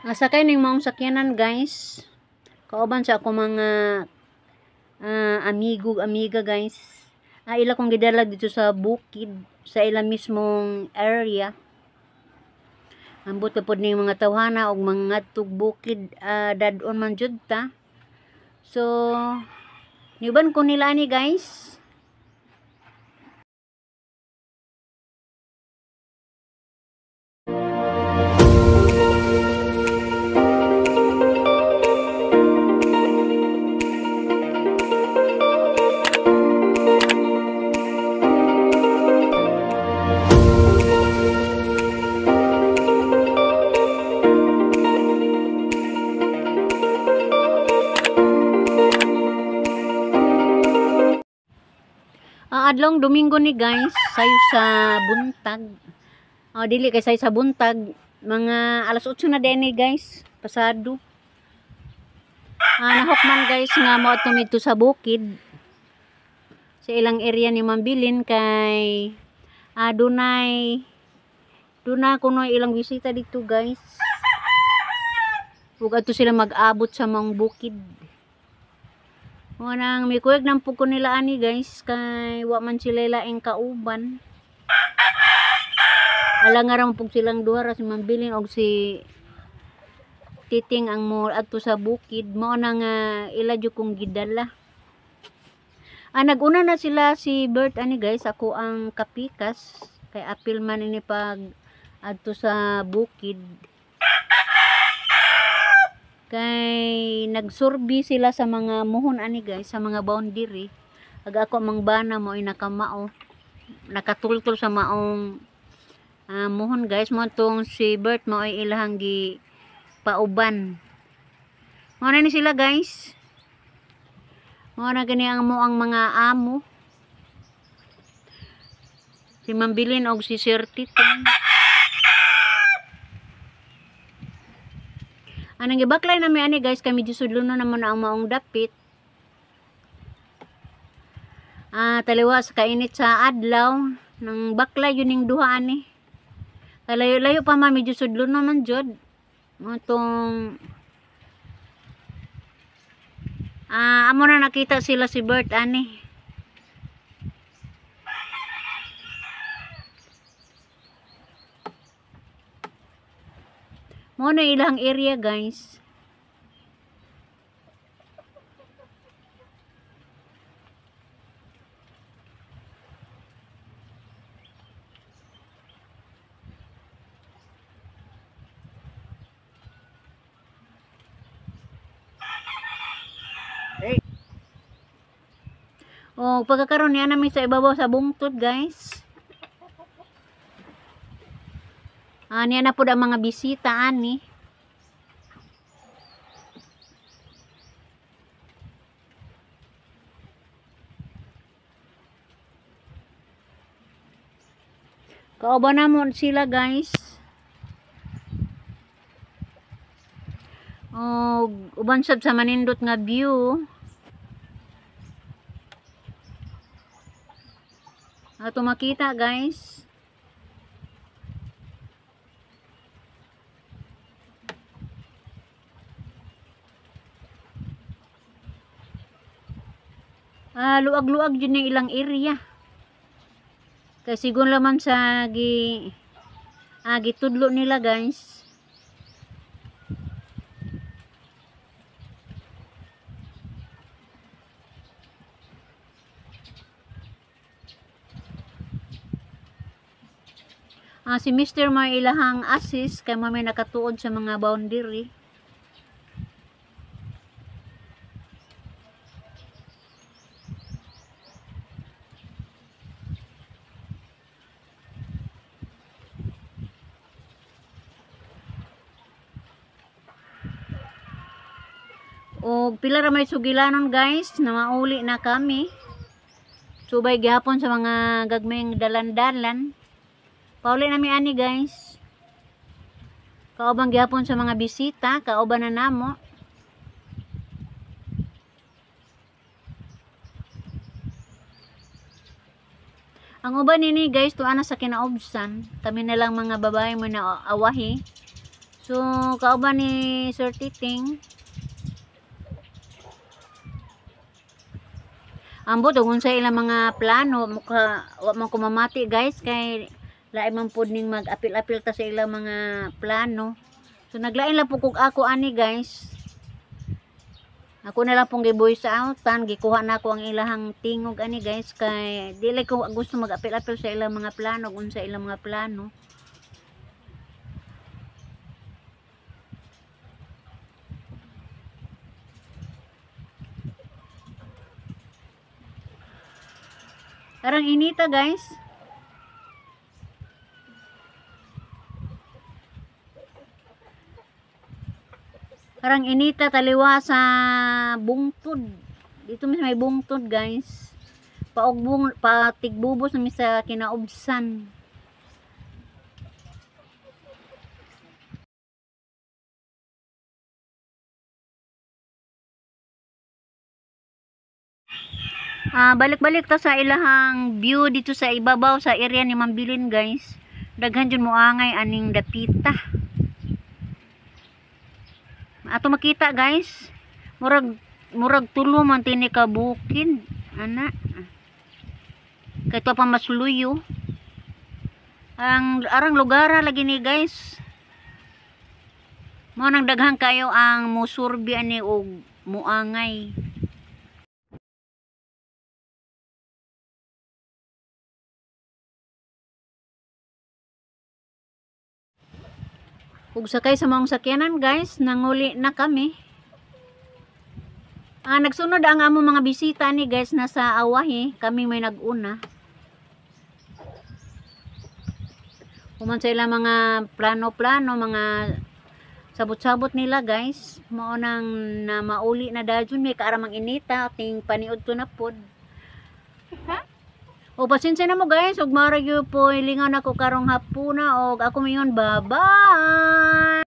Sakay ning maong sakyanan, guys. Kauban sa ako mga amigo amiga, guys. Ila kong gidala dito sa bukid sa ila mismong area. Ambot na pod ning mga tawhana og mga tug bukid, dadon man jud ta. So niuban ko nila ani, guys. Adlong Domingo ni, guys, sayo sa buntag. Dili kay sayo sa buntag, mga alas 8 na din ni, guys, pasado. Nahukman, guys, nga mo dito sa bukid. Sa ilang area ni Mambilin kay dunay duna kuno ilang bisita dito, guys. Ug adto sila mag-abot sa maong bukid. Nang mikuyog nang pug ko nila ani, guys, kay wa man sila laing kauban. Ala nga ra pug silang duha ra si Mambilin og si Titing ang mo adto sa bukid, mao na nga ila jud kong gidala. Naguna na sila si Bert ani, guys, ako ang kapikas kay apil man ini pag adto sa bukid. Kay nagsurvey sila sa mga muhon ani, guys, sa mga boundary. Ag ako mang bana mo ay nakamao. Nakatultol sa maong muhon, guys, mo tong si Bert mo ay ilahang gi pauban. Mao na ni sila, guys. Mao na gani ang mo ang mga amo. Si Mambilin og si Sir Titing. Anang gibaklay nami ani, guys, kami sudlo na naman ang maong dapit. Taliwa sa kainit sa adlaw nang baklay yun ning duha ani. Kalayo-layo pa man, medyo sudlo naman jud. Motong amo na nakita sila si Bert ani. Mo na ilang area, guys. Hey. Oh, pagkakaroon niya namin sa ibabaw sa bungtod, guys. Niya na po ang mga bisita ani. Kauban na mo sila, guys. Oh, uban sab sa manindot nga view. Ato makita, guys. Luag-luag jud ning ilang area. Kay sigon laman sa gi gitudlo nila, guys. Si Mr. may ilahang assist kay may nakatuod sa mga boundary. Og pila ra may sugilanon, guys, na mauli na kami. Subay gihapon sa mga gagmayng dalan-dalan. Pauli nami ani, guys. Kauban gihapon sa mga bisita, kauban na namo. Ang uban nini, guys, tuwa na sa kinaubsan. Kami na lang mga babae mo na awahi. So kauban ni Sir Titing. Ambot ug unsa ilang mga plano, mukha wa man ko mamati guys, kay lain man pud ning mag-apil-apil ta sa ilang mga plano. So naglain lang pud kog ako ani guys. Ako na lang pong gi-voice outan, gikuha na ako ang ilahang tingog ani guys, kay dili ko gusto mag-apil-apil sa ilang mga plano, ug unsa ilang mga plano. Parang inita guys. Parang inita taliwa sa bungtod. Dito mi sa may bungtod guys. Paugbong, patigbubos na mi sa kinaubsan. Balik-balik ta sa ilahang view dito sa ibabaw sa area ni Mambilin guys. Daghan jud moangay aning dapita. Ato makita guys, murag tulo man tini ka bukid ana. Kay to pa masluyo. Ang arang lugara lagi ni guys. Mao nang daghan kayo ang musurbi ani og muangay. Ug sakay sa maong sakyanan guys, nanguli na kami. Nagsunod ang among mga bisita ni guys nasa awahi, kami may nag-una. Human sa ilang mga plano-plano, mga sabot-sabot nila guys. Mao nang na mauli na dajon may kaaramang inita ting paniud to na pod. O pasensya na mo guys, ug mao ra gyud po lingaw nako karong hapuna og ako mayon, bye-bye.